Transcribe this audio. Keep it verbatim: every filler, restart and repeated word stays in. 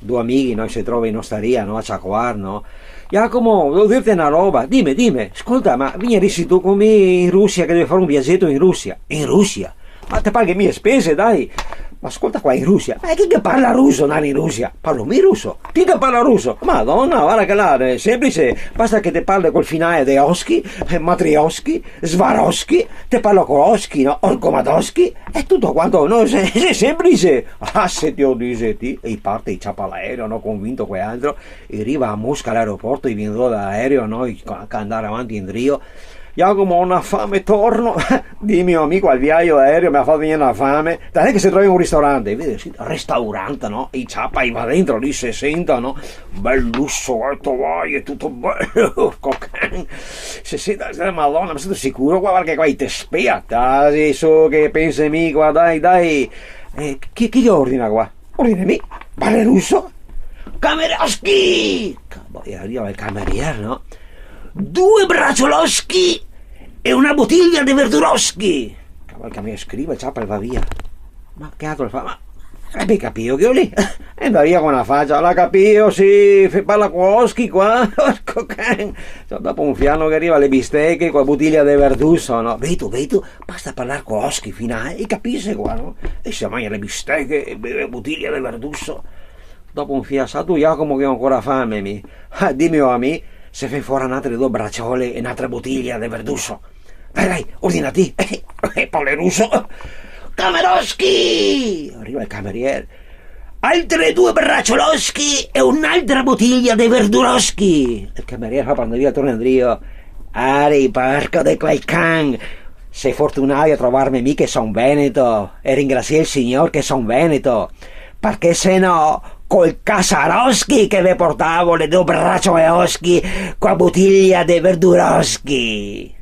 Do amighi, no, se trova in ostaria, no, a ciacoar, no. "Jacomo, devo dirte na roba." "Dime, dime." "Scolta, ma vegnerisi ti co mi in Rusia, che devo far un viageto in Rusia." "In Rusia? Ma te paghi mi e spese, dai." "Ma scolta qua, in Rusia." "Ma chi che parla ruso, ndar in Rusia?" "Parlo mi ruso." "Ti te parla ruso?" "Madona, varda che là xe senplice, basta che te parle col finale de Oschi, eh, Matrioschi, Svaroschi, te parlo co Oschi, no? Orcomadoschi, xe tuto quanto, no? Xe, xe senplice." "Ah, se te lo disi ti." E i parte, i ciapa l'aereo, no? Convinto quel altro, i riva a Mosca, a l'aeroporto, i vien su da l'aereo, no? I ca-, ca-, ndar avanti e indrio. "Jacomo, go na fame, torno." "Dime, amico, al viaio aereo me ga fato vegner na fame." "Dai che se trova un ristorante." I vede, sì, ristorante, no? I ciapa, i va dentro, lì se senta, no? Bel luso, eh, tovaie, tuto bel, orco can. Se senta, se, "Madona, ma sito sicuro qua? Varda che qua i te spea." "Tasi su, che pensi mi qua, dai, dai." "Eh, chi, chi che ordina qua?" "Ordina mi, parla ruso." "Cameroschi!" Ca-, boh, e riva el camerier, no? "Due bracioloschi e una botiglia de verduroschi." Ca-, el camerier scrive, ciapa e va via. Ma che altro fa? Ma l'è ben capìo che lì? E ndar via co na facia, "L'à capìo, sì, fe-, parla co Oschi qua." Orco can. Cioè, dopo un fià che riva le bisteche co la botiglia de verduso, no? "Veto, veto, basta parlar co Oschi, finale, e capise qua, no?" E se magna le bisteche e beve botiglia de verduso. Dopo un fià: "Sa tu, Jacomo, che go ancora fame, mi." "Ah, dime a mi, se fè fora n'altre do braciole e n'altra botiglia de verduso." "Dai, dai, ordina ti." E parla ruso: "Cameroschi!" Riva el camerier: "Altre due bracioloschi e un'altra botiglia de verduroschi." El camerier fa par ndar via, torna indrio: "Ari, porco de quel can! Sè fortunà a trovarme mi che son veneto, e ringrasiè el Signor che son veneto, parché se no, col casaroschi che ve portavo le do bracioloschi co la botiglia de verduroschi."